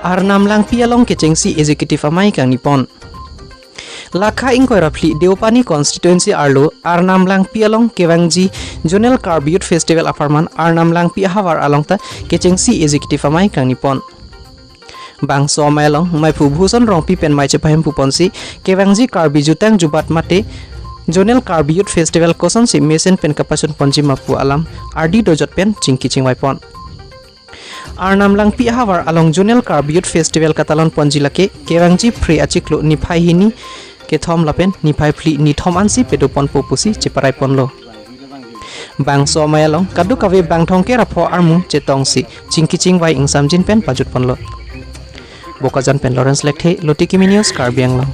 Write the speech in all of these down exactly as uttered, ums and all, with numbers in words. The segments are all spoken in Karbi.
Arnam Langpi along kechengsi Executive Amei kangni pon. Lakha ingkoi ra phli Deopani constituency arlo Arnam Langpi along kevangji Zonal Karbi Youth Festival apharman Arnam Langpi ahavar along ta kechengsi Executive Amei kangni pon. Bangso amei along maiphu Bhuson Rongpi pen mei chepahemphu ponsi kevangji Karbi jutang jubat mate Zonal Karbi Youth Festival kosonsi mesen pen kapachun ponji ma pu alam ardi dojot pen chingki chingvai pon. Arnam Langpi ahavar along Zonal Karbi Youth Festival katalon ponji lake kevangji Phre achiklo niphai hini kethom lapen niphai phli nithom ansi pado ponpo pusi cheparai ponlo. Bangso amei along kadokave bangthong kera pho armu chetongsi chingki chingvai ingsamjin pen pajut ponlo. Bokajan pen Lawrence Lekthe, Lotiki Mini News, Karbi Anglong.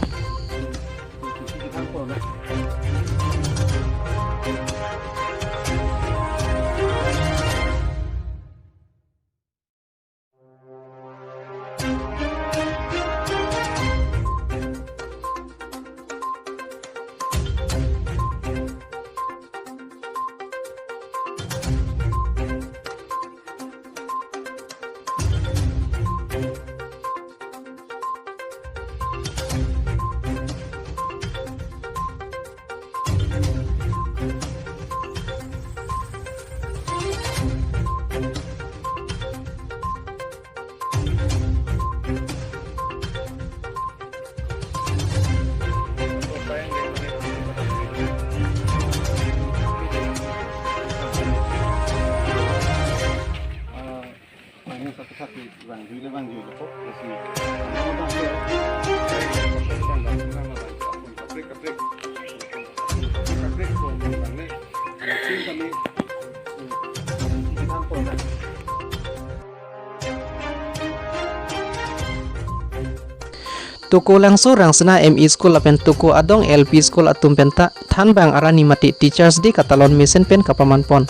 Toko Langso Rangsina M E School lapen Toko Adong L P School atum penta thanbang arani mate Teachers Day katalon mesen pen kapaman pon.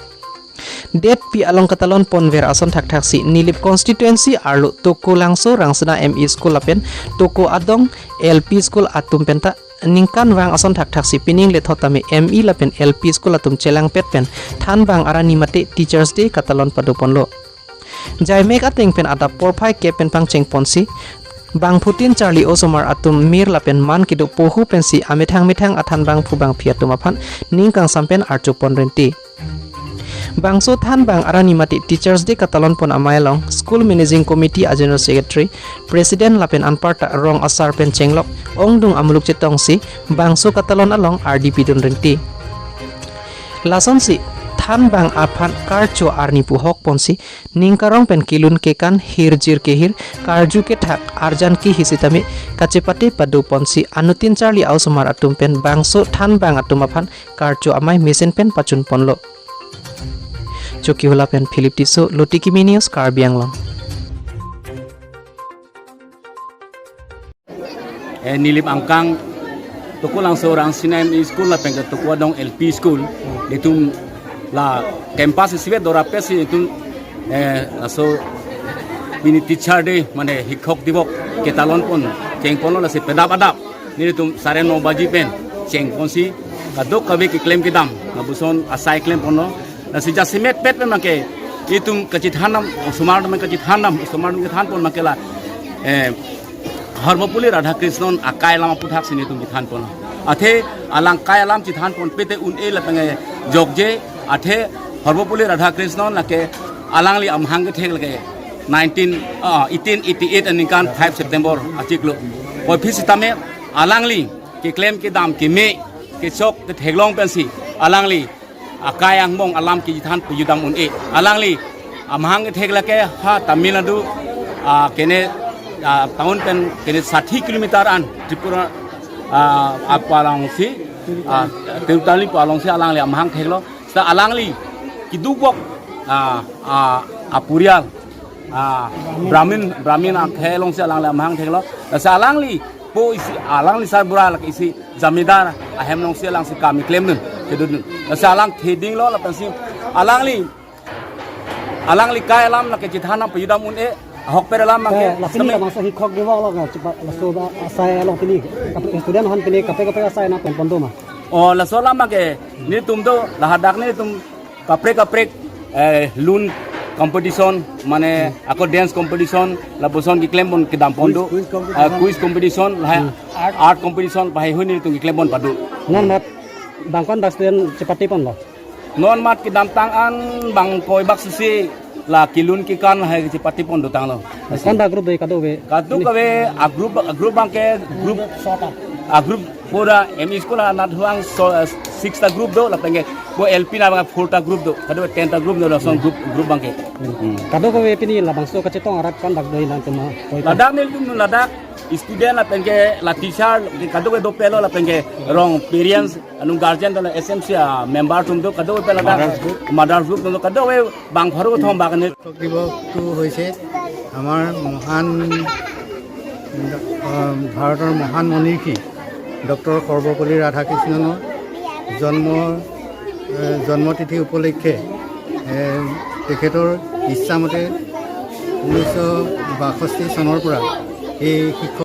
Detpi along katalon ponver ason thakthaksi Nilip constituency arlo Toko Langso Rangsina M E School lapen Toko Adong L P School atum penta ningkanvang ason thakthaksi pining lethot tame M E lapen L P School atum chelangpet pen thanbang arani mate Teachers Day katalon pado ponlo. Jaimek ateng pen adap porphai kep pen pangcheng ponsi bangphutin charli osomar atum mir lapen man kedo pohu pensi amethang methang athanbang phubang phi atum aphan ning kangsam pen archo pon renti. Bangso thanbang arani mate Teachers Day katalon pon amei along School Managing Committee a General Secretary, President lapen anparta rong asar pen chenglok ongdung amuluk chetongsi bangso katalon along ardi pidun renti. Lasonsi thanbang aphan karcho arni pu hok ponsi ning karong pen kelun kekan hirjir kehir karju kethak arjan kehi sitame kachepate pado ponsi anuttin charli a-osomar atum pen bangso thanbang atum aphan karcho amei mesen pen pachun ponlo. Chokihola pen Philip Tisso, Lotiki Mini News, Karbi Anglong. Eh, Nilip angkang Toko Langso Rangsina M E School lapen ke Toko Adong L P School, itum la campus isivet dorap si itum, eh, laso pini Teacher Day mane Shikhok Divos ketalon pon cheng ponlo, lasi pedap adap nelitum sare no baji pen cheng ponsi kadokave keklem kedam lapuson asai klem ponlo. Lasi jasemet pet pen make itum kachethan dam, osomar dam kachethan dam, osomar dam kethan pon make la, eh, Sarvepalli Radhakrishnan akai alam aputhak si nelitum kethan ponlo. Athe alang akai alam chethan ponpe te un-e lapen ke jokje, athe Sarvepalli Radhakrishnan lake alangli amahang kethek lake nineteen, ah, eighteen eighty-eight aningkan five September achiklo. Puvoiphit sitame alangli keklem kedam keme kechok ketheklong pensi alangli akai angbong alam kechethan pajut dam un-e. Alangli amahang kethek lake ha Tamil Nadu, ah, kene, ah, town pen kene sati kilometer an Tripura, ah, apu alongsi, ah, Tirutali pu alongsi alangli amahang theklo. Seta alangli keduk bok, ah, ah, apurial, ah, Brahmin, Brahmin akhei alongsi alangli amahang theklo. Lasi alangli po isi, alangli sarbura lake isi jamidar ahem alongsi alangsi kam keklem dun, kedun dun. Lasi alang thedinglo lapensi alangli, alangli akai alam lake chethan nangpajut dam un-e, ahokpet alam Eh, lake lasi semi- labangso Shikhok Divos lo ka, cepat laso ba asai along pini. Student aphan pini kaprek kaprek asai nangpon pon do ma? Oh, laso alam make nelitum do, lahadak nelitum kaprek kaprek, eh, lun Competition, mane ako dance competition, lapuson keklem pon kedam pon do. Quiz, quiz competition. Ah, quiz competition, lahai art competition, lahai huni tung keklem pon pado. Non mat bang konbak student chepate ponlo? Non mat kedamtang an bang koi bak sisi la kelun kekan lahai chepate pon dotanglo. Konbak group do kadokave? Kadokave a group, a group abangke group, a group pura M E school anat huang so, eh, six ta group do, lapen ke bo L P anat abang four ta group do, kadokave ten ta group do, lason group, group abangke. Hmm. Kadokave pini labangso kachetong arat konbak do nangtum ma? Ladak nelitum ladak student lapen ke la teacher kadokave dopiklo lapen ke rong parents anung guardian do la S M C a member atum do, kadokave ladak mothers group, mothers group do, kadokave bang pharo thom bak ne. শিক্ষক দিৱসটো হৈছে আমাৰ মহান, আহ, ভাৰতৰ মহান মনীষী ডক্টৰ সৰ্বপল্লী ৰাধাকৃষ্ণনৰ জন্ম, আহ, জন্মতিথি উপলক্ষে, আহ, তেখেতৰ ইচ্ছামতে ঊনৈছশ বাষষ্ঠি চনৰ পৰা এই শিক্ষক